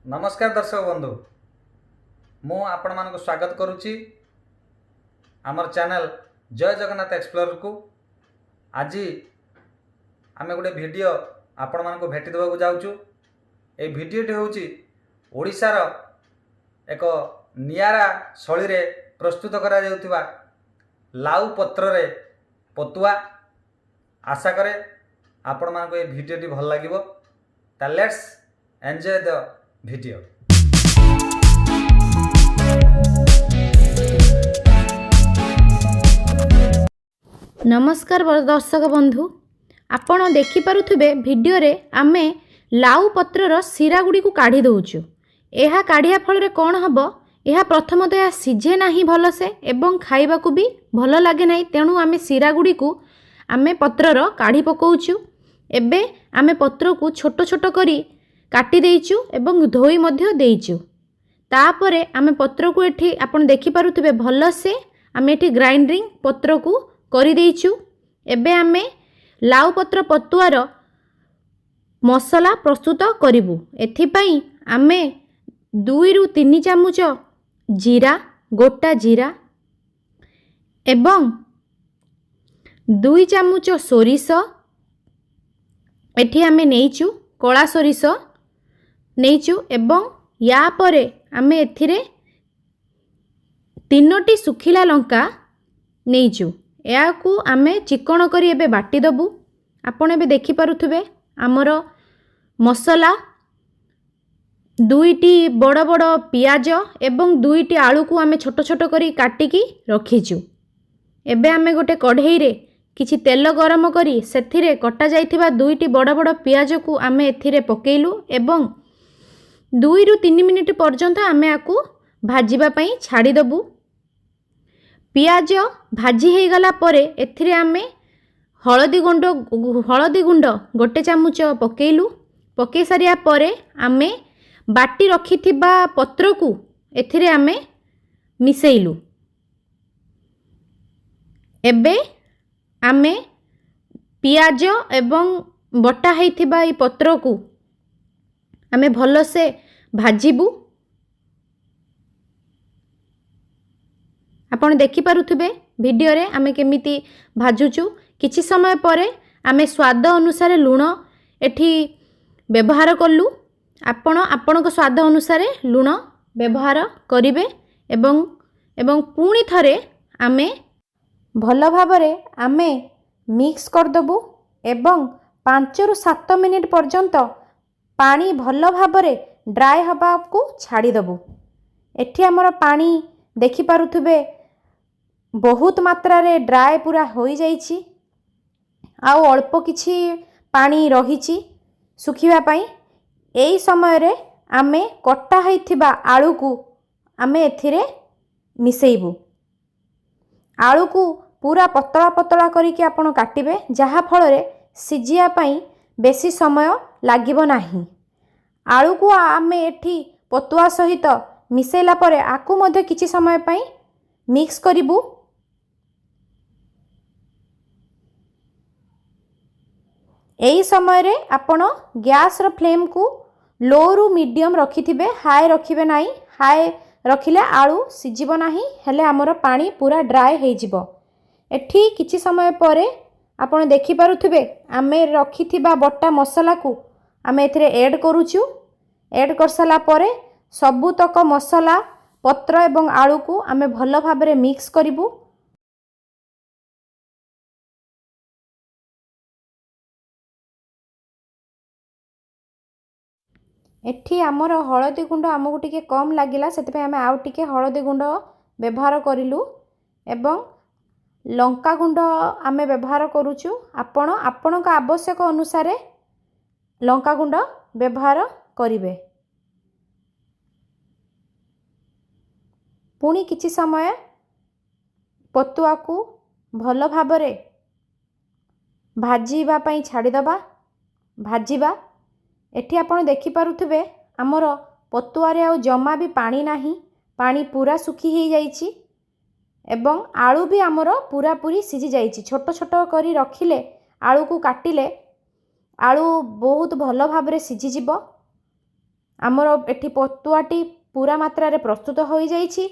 ନମସ୍କାର ଦର୍ଶକ ବନ୍ଧୁ, ମୁଁ ଆପଣମାନଙ୍କୁ ସ୍ୱାଗତ କରୁଛି ଆମର ଚ୍ୟାନେଲ୍ ଜୟ ଜଗନ୍ନାଥ ଏକ୍ସପ୍ଲୋରକୁ। ଆଜି ଆମେ ଗୋଟେ ଭିଡ଼ିଓ ଆପଣମାନଙ୍କୁ ଭେଟି ଦେବାକୁ ଯାଉଛୁ। ଏଇ ଭିଡ଼ିଓଟି ହେଉଛି ଓଡ଼ିଶାର ଏକ ନିଆରା ଶୈଳୀରେ ପ୍ରସ୍ତୁତ କରାଯାଉଥିବା ଲାଉ ପତ୍ରରେ ପତୁଆ। ଆଶା କରେ ଆପଣମାନଙ୍କୁ ଏ ଭିଡ଼ିଓଟି ଭଲ ଲାଗିବ। ତା let's enjoy the video. ନମସ୍କାର ଦର୍ଶକ ବନ୍ଧୁ, ଆପଣ ଦେଖିପାରୁଥିବେ ଭିଡ଼ିଓରେ ଆମେ ଲାଉ ପତ୍ରର ଶିରା ଗୁଡ଼ିକୁ କାଢ଼ି ଦେଉଛୁ। ଏହା କାଢ଼ିବା ଫଳରେ କ'ଣ ହେବ? ଏହା ପ୍ରଥମତଃ ଏହା ସିଝେ ନାହିଁ ଭଲସେ ଏବଂ ଖାଇବାକୁ ବି ଭଲ ଲାଗେ ନାହିଁ। ତେଣୁ ଆମେ ଶିରା ଗୁଡ଼ିକୁ ଆମେ ପତ୍ରର କାଢ଼ି ପକାଉଛୁ। ଏବେ ଆମେ ପତ୍ରକୁ ଛୋଟ ଛୋଟ କରି କାଟି ଦେଇଛୁ ଏବଂ ଧୋଇ ମଧ୍ୟ ଦେଇଛୁ। ତାପରେ ଆମେ ପତ୍ରକୁ ଏଠି ଆପଣ ଦେଖିପାରୁଥିବେ, ଭଲସେ ଆମେ ଏଠି ଗ୍ରାଇଣ୍ଡିଂ ପତ୍ରକୁ କରିଦେଇଛୁ। ଏବେ ଆମେ ଲାଉ ପତ୍ର ପତୁଆର ମସଲା ପ୍ରସ୍ତୁତ କରିବୁ। ଏଥିପାଇଁ ଆମେ 2ରୁ 3 ଚାମଚ ଜିରା, ଗୋଟା ଜିରା ଏବଂ 2 ଚାମଚ ସୋରିଷ ଏଠି ଆମେ ନେଇଛୁ, କଳା ସୋରିଷ ନେଇଛୁ ଏବଂ ୟା ପରେ ଆମେ ଏଥିରେ 3ଟି ଶୁଖିଲା ଲଙ୍କା ନେଇଛୁ। ଏହାକୁ ଆମେ ଚିକଣ କରି ଏବେ ବାଟିଦେବୁ। ଆପଣ ଏବେ ଦେଖିପାରୁଥିବେ ଆମର ମସଲା, 2ଟି ବଡ଼ ବଡ଼ ପିଆଜ ଏବଂ 2ଟି ଆଳୁକୁ ଆମେ ଛୋଟ ଛୋଟ କରି କାଟିକି ରଖିଛୁ। ଏବେ ଆମେ ଗୋଟେ କଢ଼େଇରେ କିଛି ତେଲ ଗରମ କରି ସେଥିରେ କଟା ଯାଇଥିବା 2ଟି ବଡ଼ ବଡ଼ ପିଆଜକୁ ଆମେ ଏଥିରେ ପକାଇଲୁ ଏବଂ 2ରୁ 3 ମିନିଟ୍ ପର୍ଯ୍ୟନ୍ତ ଆମେ ଆକୁ ଭାଜିବା ପାଇଁ ଛାଡ଼ିଦେବୁ। ପିଆଜ ଭାଜି ହେଇଗଲା ପରେ ଏଥିରେ ଆମେ ହଳଦୀ ଗୁଣ୍ଡ 1 ଚାମଚ ପକାଇଲୁ। ପକାଇ ସାରିବା ପରେ ଆମେ ବାଟି ରଖିଥିବା ପତ୍ରକୁ ଏଥିରେ ଆମେ ମିଶାଇଲୁ। ଏବେ ଆମେ ପିଆଜ ଏବଂ ବଟା ହେଇଥିବା ଏଇ ପତ୍ରକୁ ଆମେ ଭଲସେ ଭାଜିବୁ। ଆପଣ ଦେଖିପାରୁଥିବେ ଭିଡ଼ିଓରେ ଆମେ କେମିତି ଭାଜୁଛୁ। କିଛି ସମୟ ପରେ ଆମେ ସ୍ୱାଦ ଅନୁସାରେ ଲୁଣ ଏଠି ବ୍ୟବହାର କଲୁ। ଆପଣ ଆପଣଙ୍କ ସ୍ୱାଦ ଅନୁସାରେ ଲୁଣ ବ୍ୟବହାର କରିବେ ଏବଂ ପୁଣି ଥରେ ଆମେ ଭଲ ଭାବରେ ଆମେ ମିକ୍ସ କରିଦେବୁ ଏବଂ 5ରୁ 7 ମିନିଟ୍ ପର୍ଯ୍ୟନ୍ତ ପାଣି ଭଲ ଭାବରେ ଡ୍ରାଏ ହେବାକୁ ଛାଡ଼ିଦେବୁ। ଏଠି ଆମର ପାଣି ଦେଖିପାରୁଥିବେ, ବହୁତ ମାତ୍ରାରେ ଡ୍ରାଏ ପୁରା ହୋଇଯାଇଛି ଆଉ ଅଳ୍ପ କିଛି ପାଣି ରହିଛି ଶୁଖିବା ପାଇଁ। ଏଇ ସମୟରେ ଆମେ କଟା ହୋଇଥିବା ଆଳୁକୁ ଆମେ ଏଥିରେ ମିଶାଇବୁ। ଆଳୁକୁ ପୁରା ପତଳା ପତଳା କରିକି ଆପଣ କାଟିବେ, ଯାହାଫଳରେ ସିଝିବା ପାଇଁ ବେଶୀ ସମୟ ଲାଗିବ ନାହିଁ। ଆଳୁକୁ ଆମେ ଏଠି ପତୁଆ ସହିତ ମିଶାଇଲା ପରେ ଆକୁ ମଧ୍ୟ କିଛି ସମୟ ପାଇଁ ମିକ୍ସ କରିବୁ। ଏହି ସମୟରେ ଆପଣ ଗ୍ୟାସ୍ର ଫ୍ଲେମ୍କୁ ଲୋରୁ ମିଡ଼ିୟମ୍ ରଖିଥିବେ, ହାଇ ରଖିବେ ନାହିଁ। ହାଇ ରଖିଲେ ଆଳୁ ସିଝିବ ନାହିଁ, ହେଲେ ଆମର ପାଣି ପୁରା ଡ୍ରାଏ ହେଇଯିବ। ଏଠି କିଛି ସମୟ ପରେ ଆପଣ ଦେଖିପାରୁଥିବେ, ଆମେ ରଖିଥିବା ବଟା ମସଲାକୁ ଆମେ ଏଥିରେ ଏଡ଼୍ କରୁଛୁ। ଏଡ଼୍ କରିସାରିଲା ପରେ ସବୁତକ ମସଲା, ପତ୍ର ଏବଂ ଆଳୁକୁ ଆମେ ଭଲ ଭାବରେ ମିକ୍ସ କରିବୁ। ଏଠି ଆମର ହଳଦୀ ଗୁଣ୍ଡ ଆମକୁ ଟିକେ କମ୍ ଲାଗିଲା, ସେଥିପାଇଁ ଆମେ ଆଉ ଟିକେ ହଳଦୀ ଗୁଣ୍ଡ ବ୍ୟବହାର କରିଲୁ ଏବଂ ଲଙ୍କା ଗୁଣ୍ଡ ଆମେ ବ୍ୟବହାର କରୁଛୁ। ଆପଣ ଆପଣଙ୍କ ଆବଶ୍ୟକ ଅନୁସାରେ ଲଙ୍କା ଗୁଣ୍ଡ ବ୍ୟବହାର କରିବେ। ପୁଣି କିଛି ସମୟ ପତୁଆକୁ ଭଲ ଭାବରେ ଭାଜିବା ପାଇଁ ଛାଡ଼ିଦେବା, ଭାଜିବା। ଏଠି ଆପଣ ଦେଖିପାରୁଥିବେ, ଆମର ପତୁଆରେ ଆଉ ଜମା ବି ପାଣି ନାହିଁ, ପାଣି ପୁରା ଶୁଖି ହେଇଯାଇଛି ଏବଂ ଆଳୁ ବି ଆମର ପୁରାପୁରି ସିଝି ଯାଇଛି। ଛୋଟ ଛୋଟ କରି ରଖିଲେ, ଆଳୁକୁ କାଟିଲେ ଆଳୁ ବହୁତ ଭଲ ଭାବରେ ସିଝିଯିବ। ଆମର ଏଠି ପତୁଆଟି ପୁରା ମାତ୍ରାରେ ପ୍ରସ୍ତୁତ ହୋଇଯାଇଛି।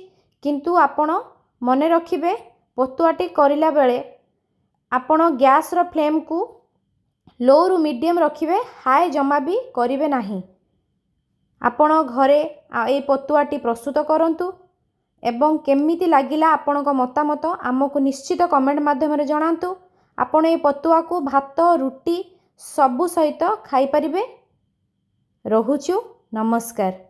କିନ୍ତୁ ଆପଣ ମନେ ରଖିବେ, ପତୁଆଟି କରିଲା ବେଳେ ଆପଣ ଗ୍ୟାସ୍ର ଫ୍ଲେମ୍କୁ ଲୋରୁ ମିଡ଼ିୟମ୍ ରଖିବେ, ହାଇ ଜମା ବି କରିବେ ନାହିଁ। ଆପଣ ଘରେ ଏଇ ପତୁଆଟି ପ୍ରସ୍ତୁତ କରନ୍ତୁ ଏବଂ କେମିତି ଲାଗିଲା ଆପଣଙ୍କ ମତାମତ ଆମକୁ ନିଶ୍ଚିତ କମେଣ୍ଟ ମାଧ୍ୟମରେ ଜଣାନ୍ତୁ। ଆପଣ ଏ ପତୁଆକୁ ଭାତ, ରୁଟି ସବୁ ସହିତ ଖାଇପାରିବେ। ରହୁଛୁ, ନମସ୍କାର।